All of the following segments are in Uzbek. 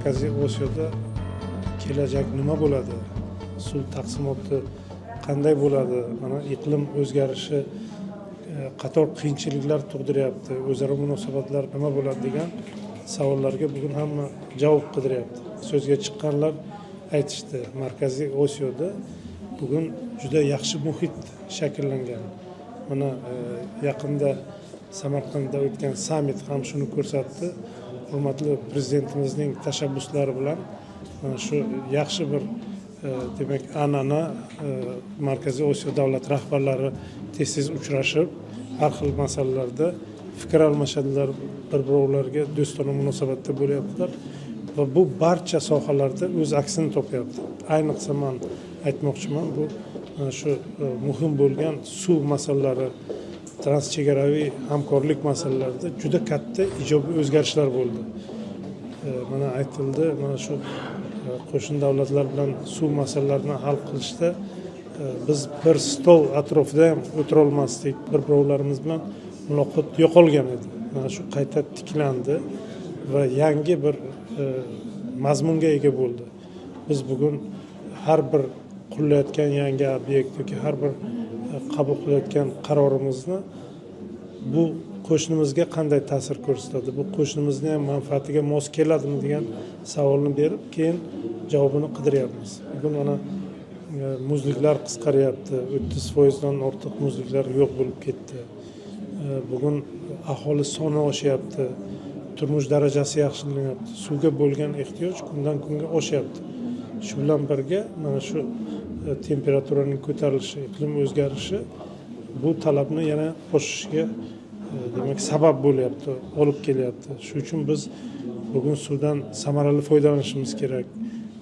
Markaziy Osiyoda kelajak nima bo'ladi, suv taqsimoti qanday bo'ladi, mana iqlim o'zgarishi qator qiyinchiliklar tug'diryapti, o'zaro munosabatlar nima bo'ladi degan savollarga bugun hamma javob qidiryapti. So'zga chiqqanlar aytishdi, Markaziy Osiyoda bugun juda yaxshi muhit shakllangan. Mana yaqinda Samarqandda o'tgan sammit ham shuni ko'rsatdi. Hurmatli prezidentimizning tashabbuslari bilan mana shu yaxshi bir demak an'ana, Markaziy Osiyo davlat rahbarlari tez-tez uchrashib, har xil masalalarda fikr almashadilar, bir-birlariga do'stona munosabatda bo'lyaptilar va bu barcha sohalarda o'z aksini topyapti. Ayniqsa men aytmoqchiman, bu mana shu muhim bo'lgan suv masalalari, transchegaraviy hamkorlik masalalarida juda katta ijobiy o'zgarishlar bo'ldi. Mana aytildi, mana shu qo'shni davlatlar bilan suv masalalarini hal qilishda biz bir stol atrofida ham o'tira olmasdik, bir-birlarimiz bilan muloqot yo'qolgan edi. Mana shu qayta tiklandi va yangi bir mazmunga ega bo'ldi. Biz bugun har bir qurilayotgan yangi obyekt yoki har bir qabul qilayotgan qarorimizni bu qo'shnimizga qanday ta'sir ko'rsatadi, bu qo'shnimizni ham manfaatiga mos keladimi degan savolni berib, keyin javobini qidiryapmiz. Bugun mana muzliklar qisqaryapti, 30% dan ortiq muzliklar yo'q bo'lib ketdi. Bugun aholi soni oshyapti, turmush darajasi yaxshilanyapti, suvga bo'lgan ehtiyoj kundan kunga oshyapti. Shu bilan birga mana shu temperaturaning ko'tarilishi, iqlim o'zgarishi bu talabni yana oshishiga demak sabab bo'lyapti, olib kelyapti. Shu uchun biz bugun suvdan samarali foydalanishimiz kerak.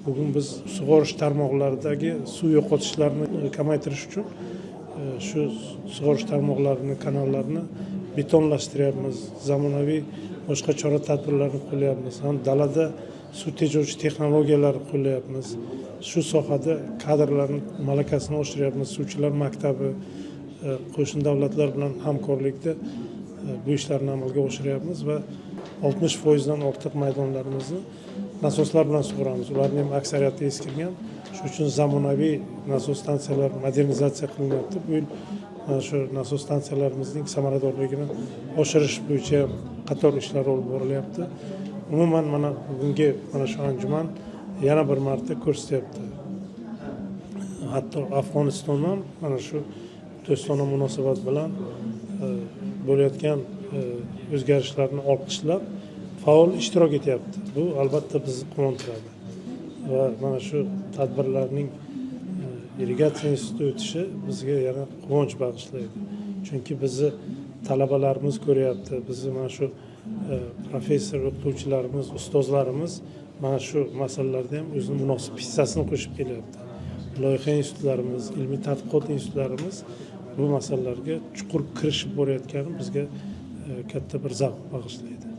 Bugun biz sug'orish tarmoqlaridagi suv yo'qotishlarni kamaytirish uchun shu sug'orish tarmoqlarini, kanallarni betonlashtiryapmiz, zamonaviy boshqa chora-tadbirlarni qo'llayapmiz. Ham dalada suv tejovchi texnologiyalarni qo'llayapmiz. Shu sohada kadrlarning malakasini oshiryapmiz. Suvchilar maktabi, qo'shni davlatlar bilan hamkorlikda bu ishlarni amalga oshiryapmiz va 60% dan ortiq maydonlarimizni nasoslar bilan sug'oramiz. Ularning ham aksariyati eskirgan. Shuning uchun zamonaviy nasos stansiyalar modernizatsiya qilinyapti. Bu yil mana shu nasos stansiyalarimizning samaradorligini oshirish bo'yicha qator ishlar olib borilyapti. Umuman mana bugungi mana shu anjuman yana bir marta ko'rsatyapti. Hatto Afg'oniston ham mana shu do'stona munosabat bilan bo'layotgan o'zgarishlarni olqishlab faol ishtirok etyapti. Bu albatta bizni quvontiradi. Va mana shu tadbirlarning irrigatsiya institutida o'tishi bizga yana quvonch bag'ishlaydi. Chunki bizni talabalarimiz ko'ryapti, bizni mana shu professor o'qituvchilarimiz, ustozlarimiz mana shu masalalarda ham o'zini munosib hissasini qo'shib kelyapti. Loyiha institutlarimiz, ilmiy tadqiqot institutlarimiz bu masalalarga chuqur kirishib borayotgani bizga katta bir zavq bag'ishlaydi.